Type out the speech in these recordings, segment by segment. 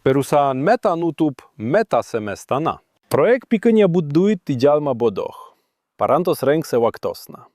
Perusahaan Meta nutup Meta semestana. Proyek pikeun nyabut duit ti jalma bodoh. Parantos rengse waktosna.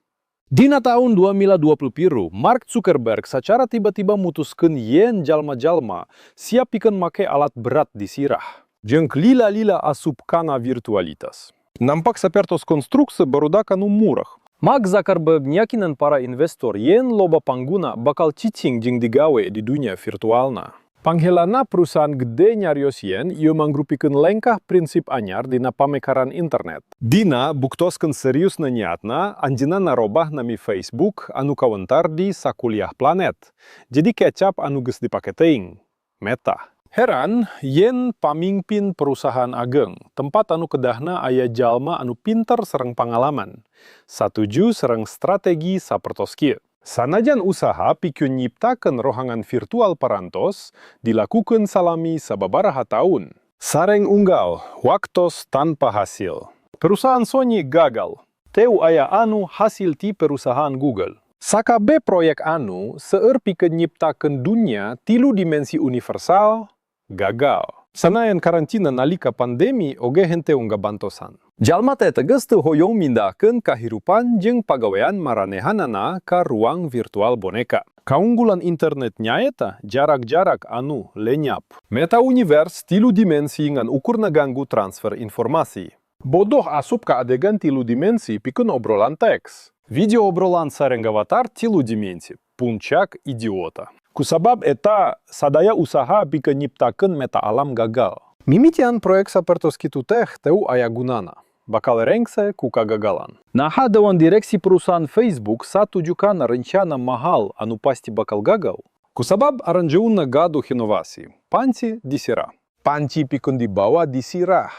Dina tahun 2023, Mark Zuckerberg secara tiba-tiba mutuskeun yen jalma-jalma siap pikeun make alat berat di sirah. Jeung lila-lila asup kana virtualitas. Nampak sapertos konstruksi barudak anu murah. Mark Zuckerberg nyakinan para investor yen loba pangguna bakal cicing jeung digawe di dunia virtualna. Panghelana perusahaan gede nyarios yen ieu mangrupikeun lengkah prinsip anyar dina pamekaran internet. Dina buktoskeun seriusna niatna, anjeunna narobah nami Facebook anu kawentar di sakuliah planet. Jadi kecap anu geus dipake teuing, Meta. Heran yen pamingpin perusahaan ageng, tempat anu kedahna aya jalma anu pinter sareng pangalaman. Satuju sareng strategi sapertos kieu. Sanajan usaha pikeun nyiptakeun rohangan virtual parantos dilakukeun salami sababaraha taun. Sareng unggal, waktos tanpa hasil. Perusahaan Sony gagal. Teu aya anu hasil ti perusahaan Google. Sakabeh proyek anu seueur pikeun nyiptakeun dunia tilu dimensi universal gagal. Sanajan karantina nalika pandemi oge henteu ngabantosan. Jalma teh teges teu hoyong mindahkeun kahirupan jeung pagawean maranehanana ka ruang virtual boneka. Kaunggulan internet nyaeta jarak-jarak anu lenyap. Meta Universe tilu dimensi ngan ukur ngaganggu transfer informasi. Bodoh asup ka adegan tilu dimensi pikeun obrolan teks. Video obrolan sareng avatar tilu dimensi, puncak idiota. Kusabab eta, sadaya usaha pikeun nyiptakeun meta alam gagal. Mimitian proyek sapertos kitu teh teu aya gunana. Bakal rengse ku kagagalan. Naha dewan direksi perusahaan Facebook satuju kana rencana mahal anu pasti bakal gagal? Kusabab aranjeunna gaduh inovasi, panci di sirah. Panci pikeun dibawa di sirah.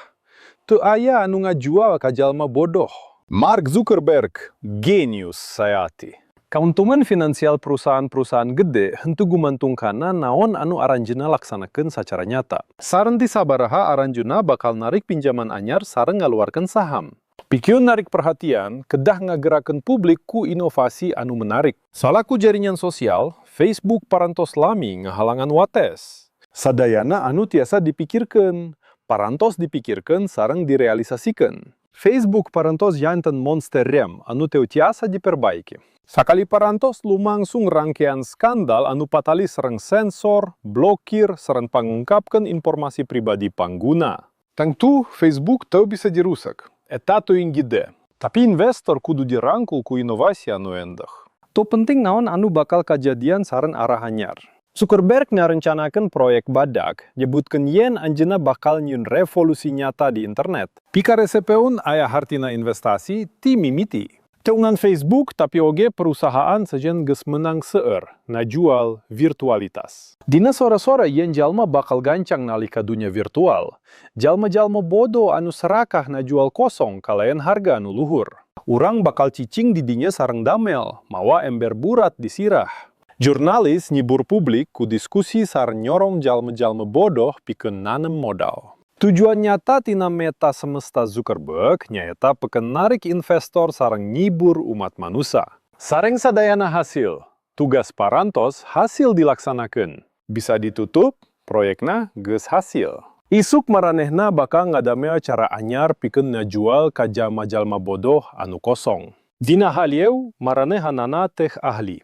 Teu aya anu ngajual ka jalma bodoh. Mark Zuckerberg, genius sajati. Kauntungan finansial perusahaan-perusahaan gede henteu gumantung kana naon anu aranjeunna laksanakeun sacara nyata. Sareng ti sabaraha aranjeunna bakal narik pinjaman anyar sareng ngaluarkeun saham. Pikeun narik perhatian, kedah ngagerakeun publik ku inovasi anu menarik. Salaku jaringan sosial, Facebook parantos lami ngahalangan wates. Sadayana anu tiasa dipikirkeun, parantos dipikirkeun sareng direalisasikeun. Facebook parantos janten monster rem anu teu tiasa diperbaiki. Sakali parantos lumangsung rangkaian skandal anu patali sareng sensor, blokir, sareng pangungkapkeun informasi pribadi pangguna. Tangtu Facebook teu bisa dirusak. Eta teuing gede. Tapi investor kudu dirangkul ku inovasi anu endah. Teu penting naon anu bakal kajadian sareng arah anyar. Zuckerberg ngarencanakeun proyek badak, nyebutkeun yen anjeunna bakal nyieun revolusi nyata di internet. Pikaresepeun aya hartina investasi ti mimiti. Teu ngan Facebook, tapi oge perusahaan sejen geus menang seueur ngajual virtualitas. Dina sora-sora yen jalma bakal gancang nalih ka dunia virtual. Jalma-jalma bodoh anu serakah ngajual kosong kalayan harga anu luhur. Urang bakal cicing di dinya sareng damel, mawa ember burat di sirah. Jurnalis nyibur publik ku diskusi sareng nyorong jalma-jalma bodoh pikeun nanem modal. Tujuan nyata tina meta semesta Zuckerberg nyaeta pikeun narik investor sareng nyibur umat manusia. Sareng sadayana hasil, tugas parantos hasil dilaksanakeun. Bisa ditutup, proyekna geus hasil. Isuk maranehna bakal ngadamel cara anyar pikeun ngajual ka jalma-jalma bodoh anu kosong. Dina hal ieu, maranehanana teh ahli.